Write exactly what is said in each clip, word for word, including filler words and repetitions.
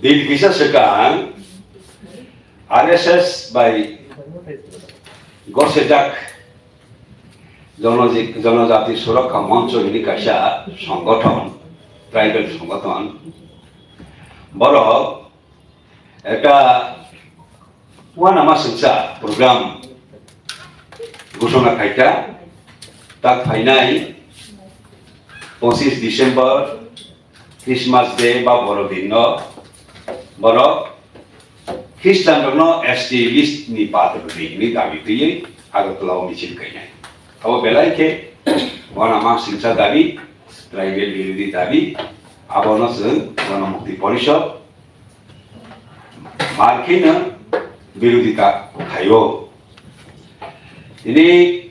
Din kisa swkang R S S bai gosejak Jonoji-, Jonojati Surakha Moncho hini kaisa songothon, tribal songothon. Borok ekta uanama singcha program ghosona khaikha, tak phainai pochis December Christmas Day ba Borodin no borok Christian rokno S T list ni bathroom ni hwnwi dabi twiwi Agartala o michil kainai. Abo belai khe uanama singcha dabi, tribal birodhi dabi, abono chwng Jonamukti Porishod mar kheno birodhita khaio. Tini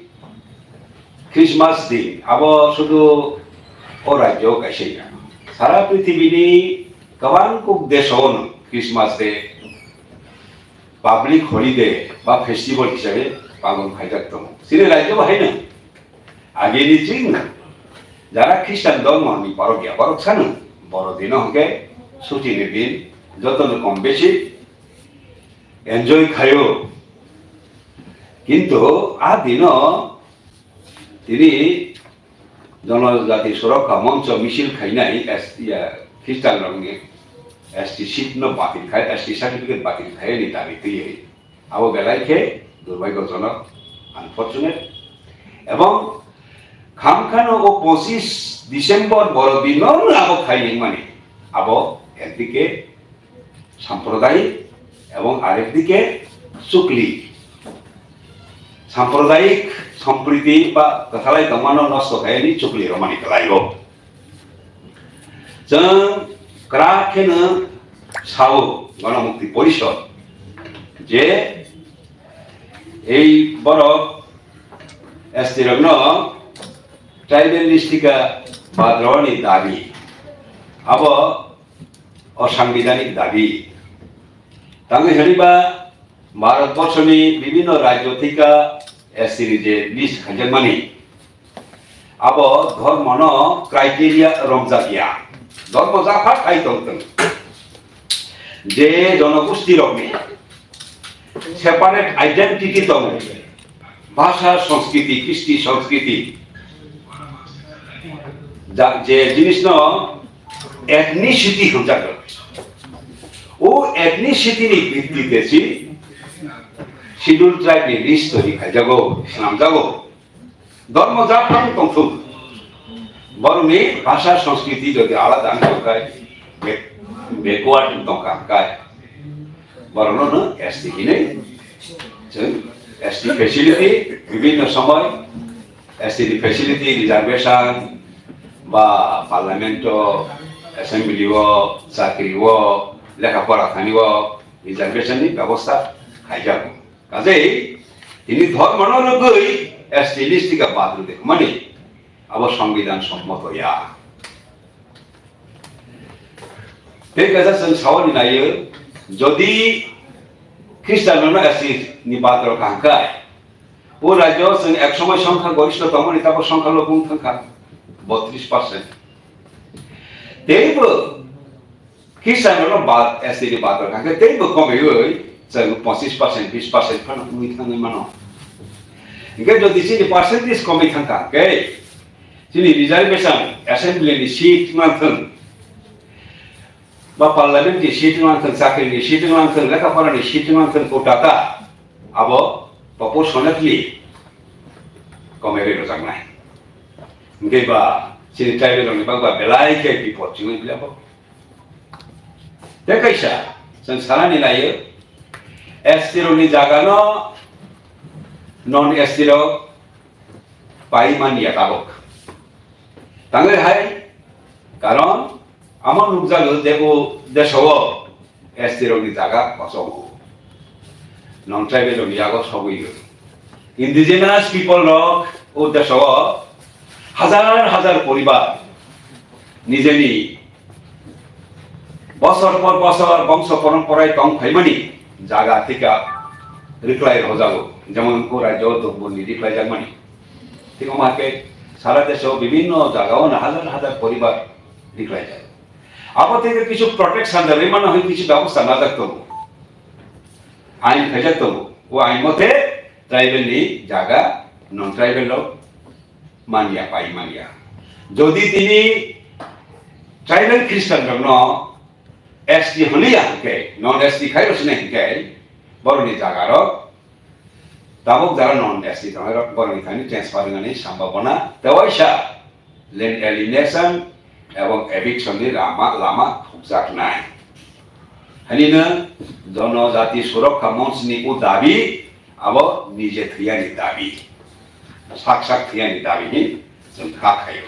Christmas din, abo sudu o rajyo kaisa ya. Sara prithibini kwbang kuk desh o no Christmas Day public holiday ba festival hisabe palon khaijak tongo. Chini rajyo bo haino agini ching jara Christian dhormo ni borok ya, borok sano Borodino hwnkhe suti ni din, joto no kom besi enjoy khaio. Kintu a dino tini Jonojati Surakha Moncho misil khainai S-, ya, Christian rokni S T seat no batil khai, S T certificate batil khai ni dabi twiwi. Abo belai khe durbhagyojonok, unfortunate. Ebong khamkhano o pochis December Borodino abo khai nangmani. Abo ekdike samprodayik ebong arekdike chukli. Samprodayik sompriti ba kwthalai tongmano nosto khaiyani chukli romani kwlaio. Chwng kwrak kheno sao Ganamukti Porishod je ei borok S T rokno tribal list thika badraoni dabi abo osangbidanik dabi. Tangwi hwnwiba Bharatborsoni bibhinno rajyo thika S T ni je list khaijakmani, abo dhormono criteria romjakya. Dhormo japha khai tongthwng. Je jonogosti rokni separate identity tongo. Bhasha, sanskriti, kristi, sanskriti. Ja-, je jinisno ethnicity hwnjago. O ethnicity ni bhitti te si schedule tribe ni list twi khaijago, swnamjago. Dhormo japhang tongthung. Borokni bhasha sanskriti jodi alada wngkha, back-, backward wngkha, borokno no S T hinwi chwng S T facility, bibhinno somoy S T ni facility, reservation, ba parliament o, assembly o, chakri o, lekha pora thani o, reservation ni bebosta khaijago. Kaje, tini dhormo no rwgwi S T list thika bad rwde mani, abo songbidan sommoto ya. Tei kaisa chwng sawi naio, jodi Khristian rokno S T ni bad rwkha hwnkhe, o rajyo chwng ek somoi songkha gorishto tongmani, tabok songkha lobung thangkha botris percent. Teibo Khristian rokno bad, S T ni bad rwkha hwnkhe teibo komiwi chwng pochis percent, bis percent phano wngwi thangwi mano. Hwnkhe jodi chini percentage komwi thangkha hwnkhe, chini reservation, assembly ni seat wngthwng, ba parliament ni seat wngthwng, chakri ni seat wngthwng, lekha pora ni seat wngthwng, kota ta abo proportionately komwi rwjaknai. Hwnkhe ba chini tribal rokni bagwi ba belai khe bipot chwngwi abo. Tei kaisa, chwng sanani naio, S T rokni jagano non S T rok pai manya tabok. Tangwi hai, karon amo nukjago je o deso o S T rokni jaga kochongo. Non tribal rokni yago sogwi o. Indigenous people rok o deso o hazar hazar poribar nijeni bosor por bosor bongso porom porai tong phaimani jaga thika riklai rwjago, jemon o rajyo Dukbuni riklai jakmani. Thik omo hai khe sara deso bibhinno jaga o hazar hazar poribar riklai jago. Abo theke kichu protection da rwmano hwnwi kichu bebosta najak tongo. Ain khaijak tongo. O ain mote tribal ni jaga non tribal rok manya, pai manya. Jodi tini tribal Christian rokno S T hwnwi ya hwnkhe, non S T khai rw sini hwnkhe, borokni jaga rok tabuk jara non S T tongnai rok borokni thani transfer wngnani sambhabona tewaisa land alienation ebong eviction ni lama, lama thukjaknai. Hanino Jonojati Surokha Monch ni o dabi abo nije thwiyani dabi, sak sak thwiyani dabi ni chwng kha khaio.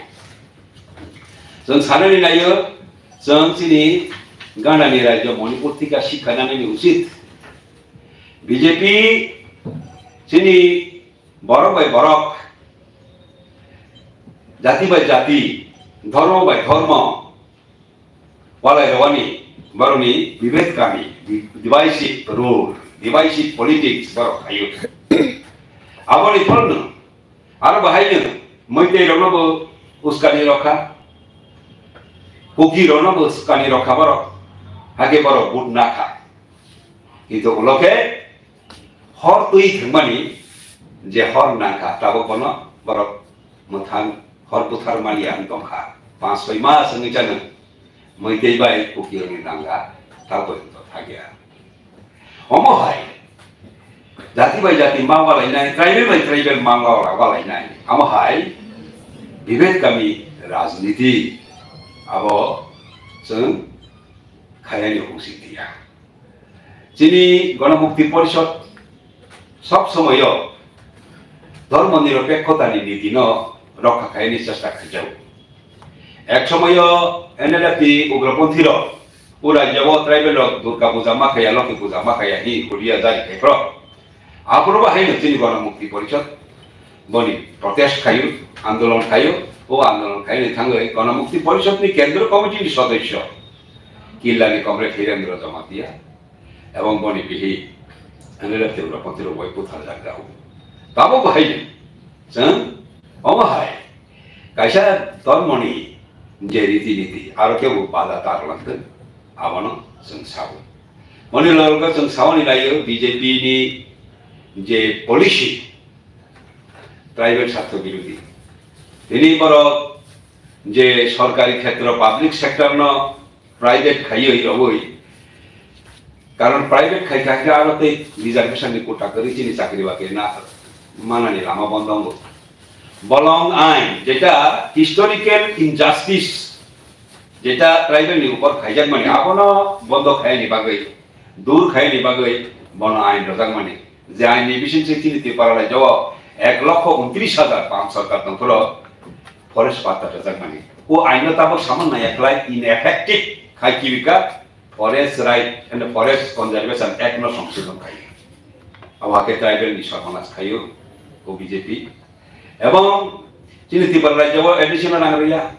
Chwng sanani naio, chwng chini ganani rajyo Manipur thika sikha nanani uchit. B J P chini borok bai borok, jati bai jati, dhormo bai dhormo walai rwani borokni bibet kami, di-, divisive rule, divisive politics borok khaio. Aboni phorno aro bahaino Meitei rokno bo uskani rokha, Kuki rokno bo uskani rokha borok, hake borok vote nakha. Kintu ulo khe hor twi thwngmani je hor nangkha, tabuk bono borok mwthang hor buthar maliya wng tongkha. Panch soi mas wngwi chano Meitei bai Kuki rokni danga ta porjonto thakya. Omo hai jati bai jati ma walainai, tribal bai tribal ma wala-, walainai. Amo hai bibet kami rajniti abo chwng khaiyani hungsik tiya. Chini Ganamukti Porishod sob somoyo dhormo niropekkhotani nitino rokha khaiyani chesta khaijago. Ek somoyo N L F ni ugroponthi rok o rajyo o tribal rok Durga puja ma khaiya, Lokhi puja ma khaiya hi hulia jari khai phro. Aphuru bo haino chini Ganamukti Porishod boni protest khaio, andolon khaio, o andolon khaini thangwi Ganamukti Porishod ni Kendro Committee ni sodosyo Killani Comrade Hirendra Jamatia ebong boni bihi N L F Tripura Panthi rok bai butharjak jago. Tamo bo haino chwng omo hai kaisa dhormoni je riti niti aro kebo bada ta rwlangtwng, abono chwng sao. Boni loge loge chwng saoni laio B J P ni je policy, tribal sartho birodhi. Tini borok je sorkari khetro, public sector no private khaiwi rogwi, karon private khai khai aro tei reservation ni quota kwrwi chini chakri bakri na manani lama bondo wngo. Bolong ain, jeta historical injustice, jeta tribal ni upor khaijakmani, abono bondo khaini bagwi, dur khaini bagwi bono ain rwjakmani. Je ain ni bising se chini Tripura rajyo o ek lokho untris hajar pam sorkar tongphuru forest patta rwjakmani. O ain no tabuk saman naya khlai ineffective khai kibika Forest Right and Forest Conservation Act no songsodon khai. Abo hakhe tribal ni sormanas khaio o B J P. Ebong chini Tripura rajyo o additional rang rwya,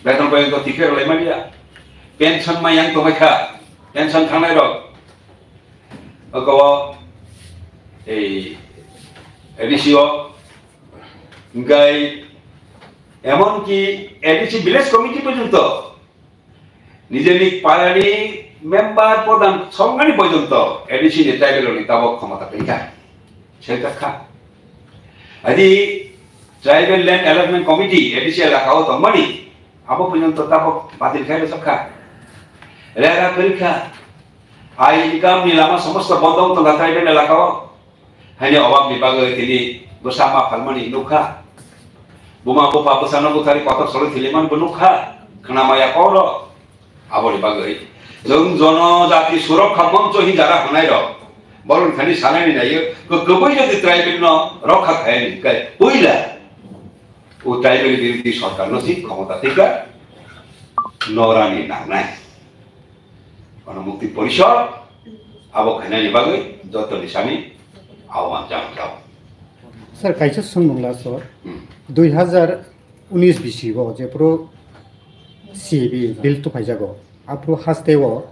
beton porjonto tikhe rwlai manya, pension ma yang tongkha, pension thangnai rok, oko o ei A D C o, hingkai emonki A D C village committee porjonto nijeni parani member pradhan songani porjonto A D C ni tribal rokni tabok khomota tongkha, selkha. Adi Tribal Land Allotment Committee A D C elaka o tongmani abo porjonto tabok batil khai rwjakha. Rera kwrwikha. Ai income ni lama somosto bondo wng tongkha tribal elaka o. Haini obab ni bagwi tini bwsa ma phalmani nukha. Buma bupha bwsano butharwi kotor solwi thwilaimani bo nukha. Khwnamaya koro. Aboni bagwi chwng Jonojati Surokha Moncho hinwi jara hwnai rok. Borok thani sanani naiyo, kwbwi jodi tribal no rokha khaiyani hwnkhe puila o tribal birodhi sorkar no si khomota thika norani nangnai. Ganamukti Porishod abo khainani bagwi joto ni sami ahwan jangjao. Sir, kaisa swngmung last o. Hmm. Dui hazar unis bisi o jephru C A B bill tuphaijago, aphru haste o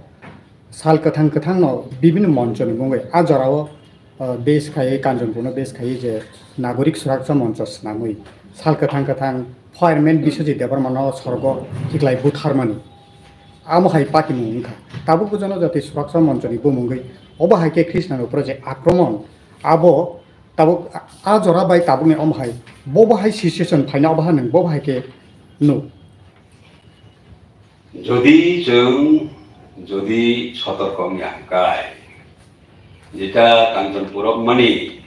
sal kwthang kwthang no bibhinno moncho ni mungwi a jora o, uh, base khaiwi Kanchanpur no base khaiwi je Nagorik Suraksha Moncho swnamwi sal kwthang kwthang fireman Biswajit Debbarma no sorgo hiklai butharmani. Amo hai patimung wngkha. Tabuk bo Jonojati Suraksha Monchoni bumungwi obo hai khe Khristanrok upre je akromon, abo tabuk a jora bai tabukni omo hai, bo bo hai situation phaina obo hai nwng bo bo hai khe nuk. Jodi chwng, jodi sotorko wngya hwnkhe, jeta Kanchanpuro wngmani,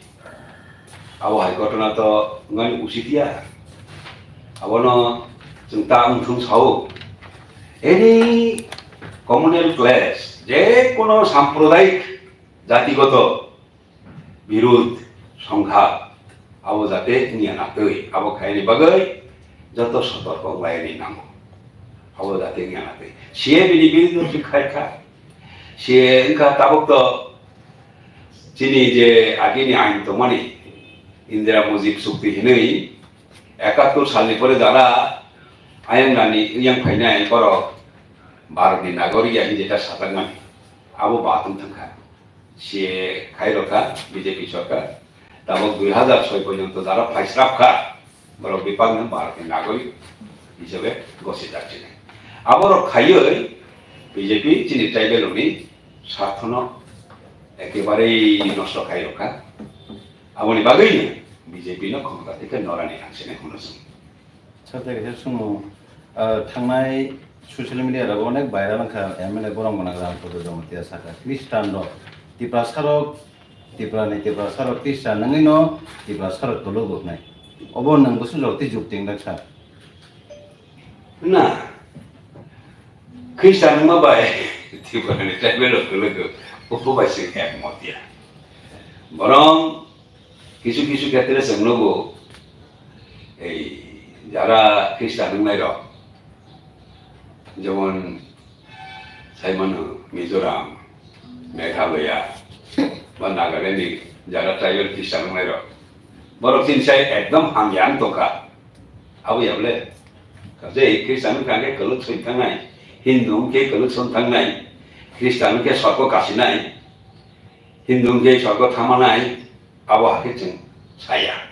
abo hai ghotona to wngmani usit ya. Abono chwng ta wngthung sao. Any communal clash, je kono samprodayik, jatigoto birud, songha, abo jate wngya na twi, abo khaini bagwi joto sotorko wnglaini nango. Abo jate wngya na twi. C A bini birud no thik khai kha. C A wngkha tabuk to chini je agini ain tongmani, Indira Mujib Chukti hinwi ekattor salni pore jara ayang nani yang phainai borok Bharatni nagorik ya hinwi jeta sajakmani. Abo batung thangkha. C A A khairokha B J P sorkar. Tabok dui hazar soi porjonto jara phaisrapkha, borok bebakno Bharatni nagorik hisabe gosijak chini. Aborok khaiwi B J P chini tribal rokni sarthono ekebarei nosto khairokha. Aboni bagwino B J P no khomota theke norani ang sini hwnwi chwng. Sir, tei kaisa swngo, ah, thangnai social media rogo onek viral wngkha, M L A borok gwnang Ram Pradhyot Jamatia saka, Khristan rok, Tiprasa rok, Tripura ni Tiprasa rok Khristan wngwi no Tiprasa rok tolok bo wngnai. Obo nwng bwswk jora tei jukti wngkha, sir? Na, Khristan wngma bai Tripura ni tribal rok tolok bo, obo bai se ekmot ya. Borok Kisu kisu khetre chwng nugo, ei jara Khristan wngnairok, jemon sai mano Mizoram, Meghalaya, ba Nagaland ni jara tribal Khristan wngnairok, borok chini sai ekdom hamya wng tongkha. Abo ya bole? Kaje Khristan wngkha hwnkhe kwlwk soi thangnai, Hindu wngkhe kwlwk soi thangnai, Khristan wngkhe sorgo kasinai, Hindu wngkhe sorgo thamanai, abo hakhe chwng saya.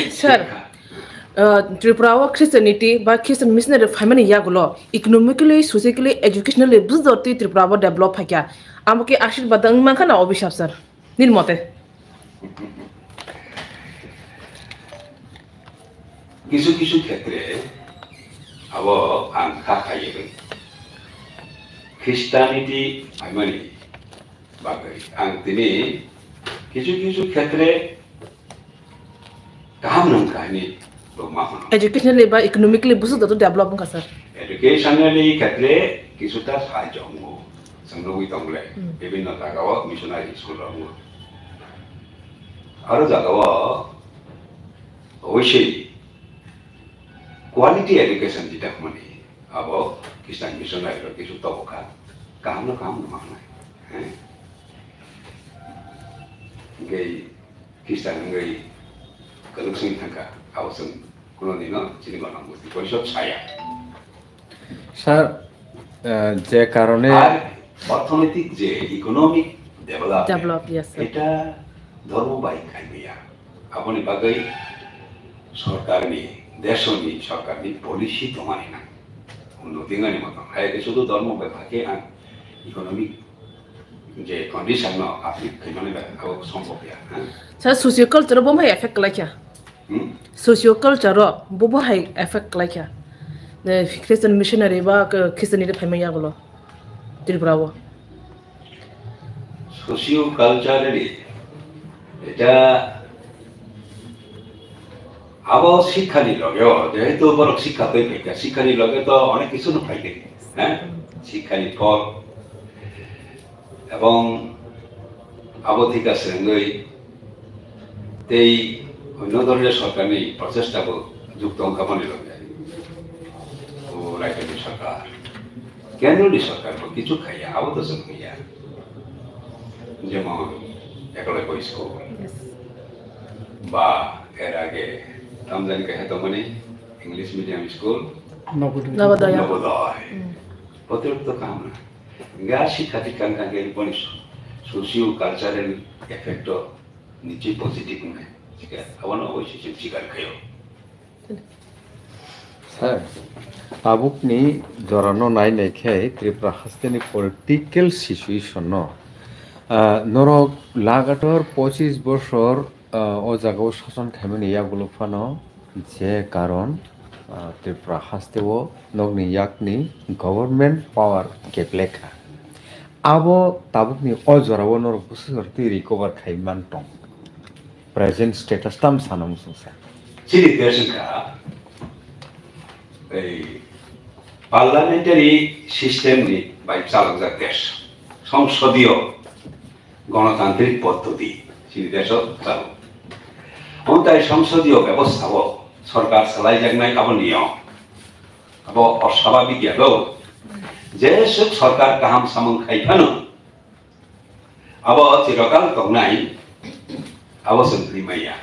Sir, uh, Tripura o Christianity ba Christian missionary phaimani yagulo economically, socially, educationally bwswk twi Tripura o develop phaikha. Amo khe ashirbad wng mankha na obhisap, sir? Nini mote? Kisu kisu khetre abo ang kha khaiwi Christianity phaimani bagwi ang tini kisu kisu khetre kaham nang kahini rok ma hwno. Educationally ba economically bwswk joto develop wngkha, sir? Educationally khetre kisuta sahajyo wngo. Chwng nugwi tongo le, hmm, bibhinno jagao missionary school rok wngo. Aro jagao obviously quality education jeta hwnmani abo Christian missionary rok kisu tobo kha. Kaham no kaham no ma hwnai. He? Hingke Khristan wngwi kwlwk swngwi thangkha, abo chwng kunoni no chini Gona Musti Porishod saya. Sir, eh, je karone ar orthonoitik je economic development, develop, yes, sir, eta dhormo bai khaimaya. Aboni bagwi sorkarni, desoni sorkarni policy tongmani nang. Unnoti wngmani motom. Hai khe sudu dhormo bai phakhe ang economic je condition no approve khaimani bai abo sombhob ya, ha? Sir, socio culture bo hai effect khlaikha. Hmm? Socio culture o bo bo hai effect khlaikha. De Christian missionary ba Christianity phaima yagulo Tripura o. Socio culturally, eta abo sikhani logeo, jehetu borok sikha twi phaikha, sikhani loge to onek kisu no phaikha, ha? Sikhani phol, ebong abo thika swrwngwi tei onno dhormir sorkarni prochesta bo jukto wngkha mani loge. O raijoni sorkar. Kendroni sorkar bo kichu khaiya, abo to chwng hwnya. Jemon Eklavya school. Yes. Ba er age tamjani kaisa tongmani English medium school. Navodaya. Navodaya. Navodaya. Hmm. Botorok to kaham na. Ga sikha dikka wngkha khe boni socio cultural effect o nichi positive wngnai. Sikha abono oboisoi chwng sikar khaio. Sir, tabukni jorano nai nai khe Tripura hasteni political situation no, ah, norok lagatar pochis bosor, ah, o jagao sason khaimani yagulo phano je karon, ah, Tripura hasteo nokni yakni government power keplek kha. Abo tabukni o jorao norok bwswk twi recover khai man tong. Present status tam sana muchung sa. Chini desh wngkha, ei, parliamentary system ni bai chalokjak desh, songsodiyo gonotantrik poddoti chini desho chalo. Omotai songsodiyo bebostha o sorkar salaijaknai abo niyom, abo oswababik ya do. Jeswk sorkar kaham samung khai phano, abo chirokal tongnai, abo chwng twi maya.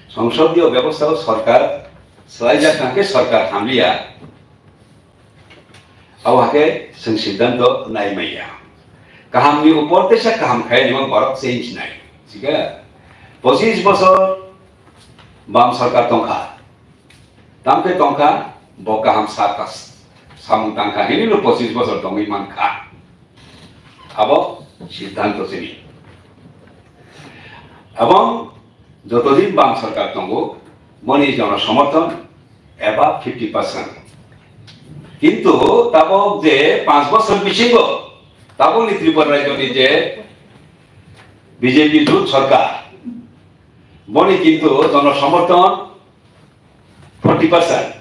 Songsodiyo bebostha o sorkar swlaijak tangkhe sorkar hamliya, abo hakhe chwng siddhanto nai maya. Kahamni upor teisa kaham khai nima borok change nai. Chikha, pochis bosor bam sorkar tongkha. Tamkhe tongkha, bo kaham sa-, samung tangkha, hinwi no pochis bosor tongwi mankha. Abo siddhanto chini. Ebong jotodin bam sorkar tongo, moni jono somorthon eba fifty percent. Kintu tabok je panch bosor bisingo tabokni Tripura rajyoni je B J P jut sorkar, boni kintu jono somorthon forty percent.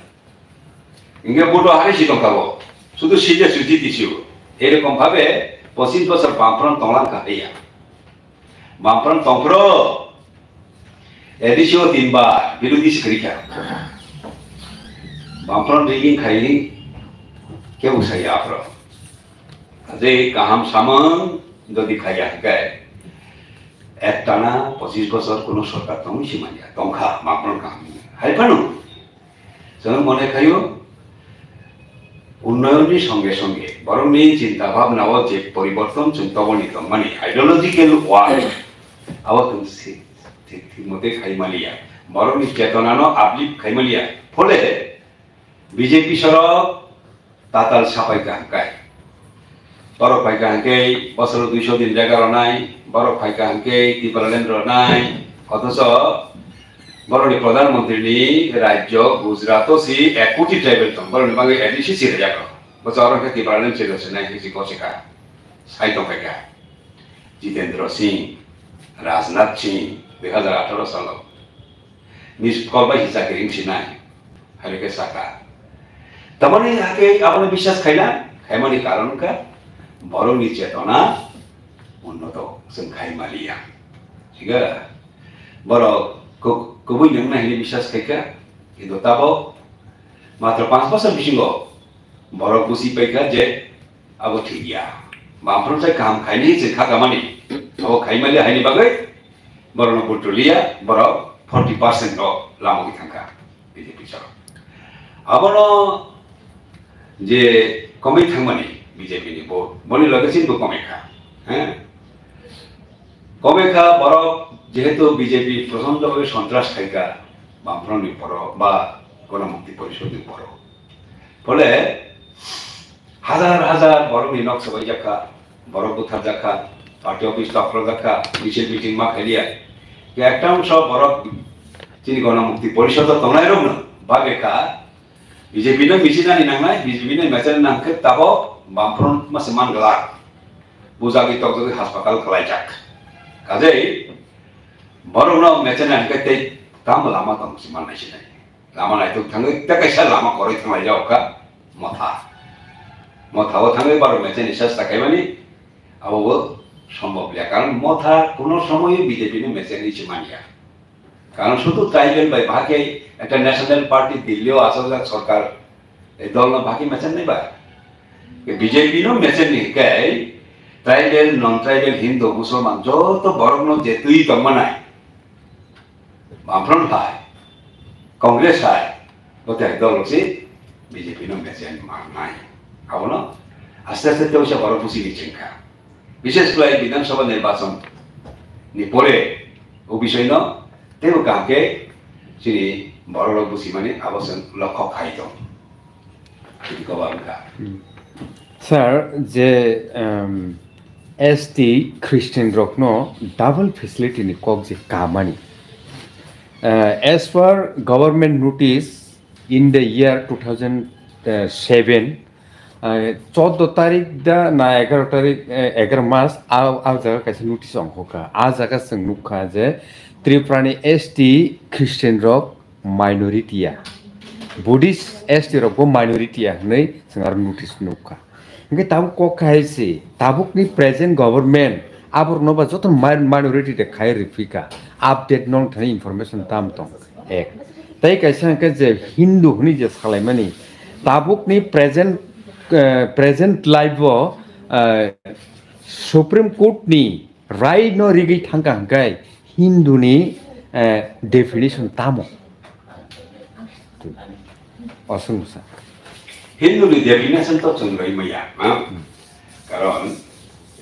Hingke boto hari si tongkha bo. Sudu site suji tisio. Erokom bhabe pochis bosor Bamfront tonglang kha haiya. Bamfront tongphro A D C o tinbar birodhi si kwrwi kha. Bamfront rigging khaini kebo saya aphro. Ajai kaham samung jodi khaiya hingke ektana pochis bosor kuno sorkar tongwi si manya, tongkha, Bamfront kaham. Hai phano, chwng mone khaio, unnayonni songe songe, borokni chinta bhabna o je poriborton chwng toboni tongmani, ideological war, abo chwng si-, thik, thik mote khai maliya. Borokni chetonano uplift khai maliya. Phole B J P sorok tatal sapai kaham kai. Borok phai kaham khe bosoro duiso din jaga rwnai, borok phai kaham khe Tipraland rwnai, othocho borokni Pradhan Mantri ni rajyo Gujarat o si ek koti tribal tong, borokni bagwi A D C si rwjak rw. Bochor oro khe Tipraland si rwswnai khe si kochikha. Sai tong kha Jitendra Singh, Rajnath Singh, dui hazar atharo salo. Miss call bai si chakri wng sinai, hai khe saka. Tamani hakhe abono biswas khaina, khaimani karon wngkha, borokni chetona unnoto chwng khai maliya. Thik a? Borok ku-, kubui nangna hini biswas khaikha, kintu tabok matro panch bosor bisingo borok busi paikha je abo thik ya. Bamfront sai kaham khaini se kha kamani. Abo khai mali haini bagwi borokno butrulia, borok forty percent no lama wi thangkha B J P sorok. Abono je komai thangmani B J P ni vote, boni loge sin bo komai kha. He? Komai kha borok jehetu B J P prochond bhabe sontras khaikha, Bamfront ni borok ba Ganamukti Porishod ni borok. Phole hajar hajar borokni nok sobaijak kha, borok butharjak kha, party office tokrojak kha, misil meeting ma khailiya. Ekta wngso borok chini Ganamukti Porishod o tongnairokno bagwi kha, B J P no misil nani nangnai, B J P no mechel nang khe tabok Bamfront ma se man glak. Bujagwi tokjagwi haspatal khlaijak. Kajei borokno mechel nani khe tei tamo lama tong se man nai sinai. Lama naitok thangwi tei kaisa lama kwrwi thanglaijak kha Motha. Motha o thangwi borok mechel ni sesta khaimani abo bo sombhob ya. Karon Motha kuno somoy B J P ni mechel ni se man ya. Karon sudu tribal bai bahai khe ekta national party Delhi o achajak sorkar, ei dol no bahai khe mechel nai ba? B J P no mechel ni khe tribal, non tribal, Hindu, Musulman joto borok no je twi tong manai. Bamfront hai, Congress hai, bo tei dol se B J P no mechel man nai. Abono aste aste tei usa borok busi ni chengkha. Bishes khlai Bidhan Sabha nirbachon ni pore o bisoi no teibo kaham khe chini Borok rok busimani abo chwng lokho khai tong. Aboni koba wngkha. Hmm. Sir, je, um, S T Christian rokno double facility ni kok je kamani. Uh, as per government notice in the year two thousand seven, uh, choudo tarik da na egaro tarik, eh, egaro mas, a, a jaga kaisa notice ongkha. A jaga chwng nukha je Tripura ni S T Christian rok minority ya, Buddhist S T rok bo minority ya hwnwi chwng aro notice nukha. Hingke tabuk kok kahai se, tabukni present government aborokno ba joto mi-, minority de khai rwphika, update nong thani information tam tong ek. Tei kaisa hingke je Hindu hwnwi je salaimani, tabukni present, eh, present life o, eh, Supreme Court ni rai no rigwi thangka hingkai Hindu ni, eh, definition tamo? Osung sa. Hindu ni definition to chwng roi maya, ha? Hmm. Karon,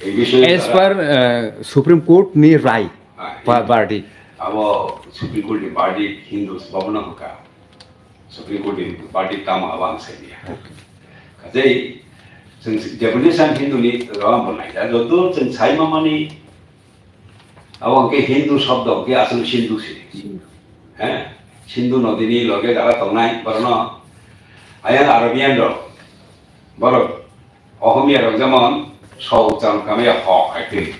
ei bisoi as per, eh, Supreme Court ni rai, ah, ba-, verdict. Abo Supreme Court ni verdict Hindu babno hoka. Supreme Court ni verdict tamo abo ang sai maya. Okay. Kajai, chwng definition Hindu ni ro bo nai da, joto chwng sai mamani, abo hwnkhe Hindu shobdo hwnkhe aswk Sindhu se. Sindhu. He? Sindhu nodini loge dara tongnai borokno ayang Arabian rok. Borok Ohomia rok jemon so uchcharon khamya ho hai twi.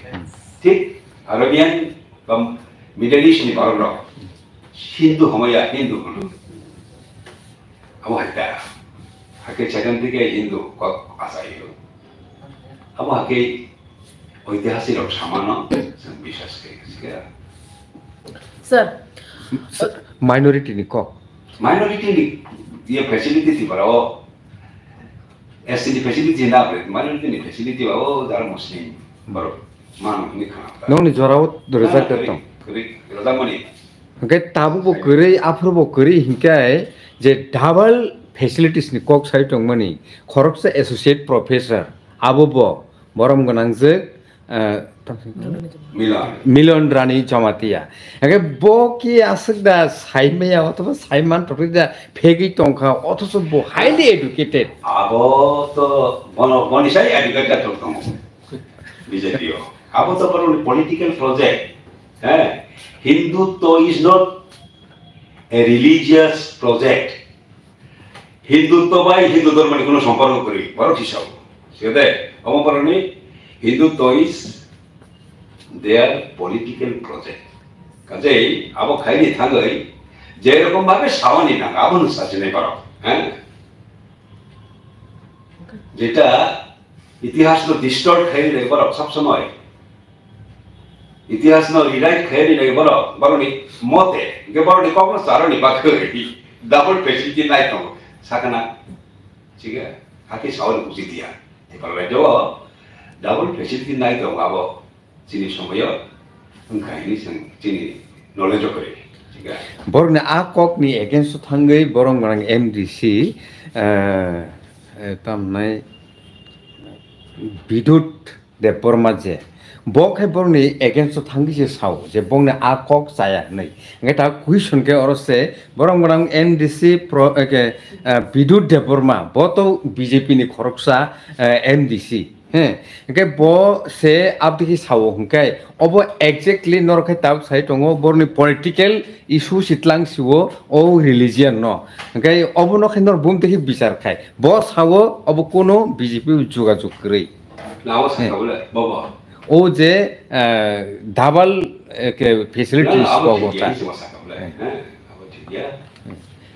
Thik Arabian ba Middle East ni borok rok Sindhu homaya Hindu hono. Abo hai ta. Hakhe second dike Hindu kok achaio. Abo hakhe oitihasik rok samano chwng biswas khe sikha. Sir. Minority ni kok. Minority ni ye facility Tripura o S T ni facility na bre, minority ni facility ba o jara Muslim borok mano hwnwi khna ta. Nokni jorao rwjak tong. Kwrwi, kwrwi rwjak mani. Hwnkhe tabukbo kwrwi, aphuru bo kwrwi hinkhe je double facilities ni kok sai tongmani, khoroksa associate professor, abo bo borom gwnangjwk, eh, Milon. Milon Rani Jamatia. Hwnkhe bo ki aswk da saimaya othoba saiman tokri da phegwi tongkha, othoso bo highly educated. Abo to bono, boni sai educated tong tongo. B J P o. Abo to borokni political project. Eh, Hindutva is not a religious project. Hindutva bai Hindu dhormo ni kuno somporko kwrwi, borok hisab. Sede, omo borokni Hindutva is their political project. Kajei abo khaini thangwi je rokom bhabe sawani nang abo no sachinai borok. He? Jeta itihas no distort khaini borok sab somoi. Itihas no rewrite khaini nai borok, borokni mote, hingke borokni kokno charoni bagwi double facility nai tongo, sakana, chige, hake sawi buji diya. Tipra rajyo double facility nai tongo abo chini somoyo, wngkha hini chwng chini knowledge o kwrwi, chige. Borokni a kokni against o thangwi borok gwnang M D C, eh, eh, tamnai Bidut Debbarma je, bo khe borokni against o thangwi se sao je bongni a kok chaya hwnwi. Hwnkhe ta question khe oro se borok gwnang M D C pro, eh, khe, eh, Bidut Debbarma, bo to B J P ni khoroksa, eh, M D C. He, hwnkhe bo se abdi khe sao hwnkhe obo exactly norok khe tabuk sai tongo borokni political issue se tlang sio o religion no. Hwnkhe obono khe norok bumtwi khe bichar khai. Bo sao obo kuno B J P o jogajog kwrwi. Nabo saka bole, bobo. O je, eh, double, eh, ke facilities. Na, na, abo ko thik ya, ta. Isi bo saka bole. Hmm. He, abo thik ya.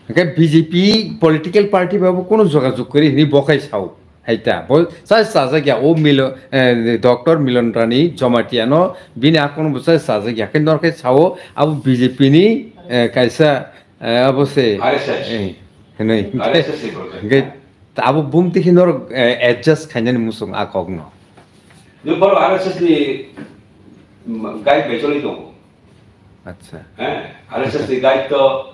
Hwnkhe B J P political party bai bo kuno jogajog kwrwi hwnwi bo khai sao. Hai ta. Bo chai sajak ya o Milo-, eh, Doctor Milon Rani Jamatia no bini akhon bo chai sajak ya. Khe nor khai sao abo B J P ni, eh, kaisa, eh, abo se, R S S. Eh, hwnwi. R S S ni project. Hwnkhe Ta abo bumtwi khe norok, eh, adjust khainani muchung a kokno. Nw borok R S S ni, mm, guide bai choli tongo. Acha. Eh, R S S ni guide to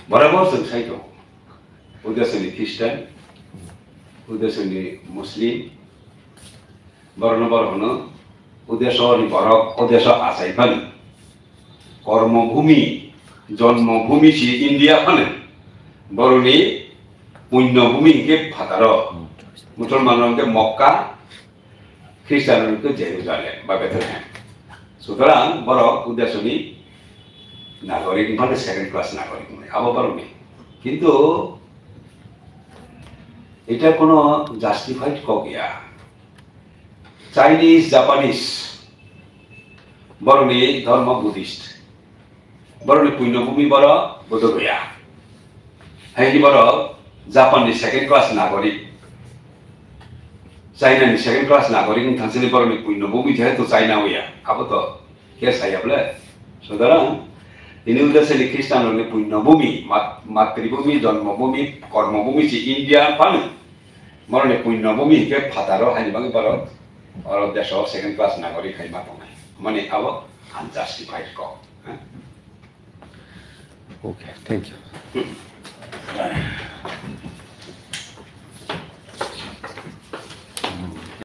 borabor chwng sai tongo. Ude sini Christian, ude sini Muslim, Borokno borok hwno, o deso ni borok o deso achai phani, kormo bhumi, Jonmo bhumi si India phano, boroni punno bhumi hwnkhe phataro. Musulman rok hwnkhe Mokka, Christian rok hwnkhe Jerusalem ba Bethlehem. Sutorang borok udesoni nagorik wngphano second class nagorik wngnai. Abo borokni. Kintu eta kono justified kok ya. Chinese, Japanese, borokni dhormo Buddhist. Borokni punno bhumi borok Bodh Gaya. Haini borok Japan ni second class nagorik. China ni second class nagorik wngthang sini borokni punno bhumi jehetu China wngya. Abo to khe saya ble. Sutorang, ini uda sini Christian rokni punno bhumi, mat-, matribhumi, jonmo bhumi, kormo bhumi si India phano. Borokni punno bhumi hwnkhe phataro, haini bagwi borok oro deso second class nagorik hai ma tongnai. Mani abo unjustified kok. Okay, thank you.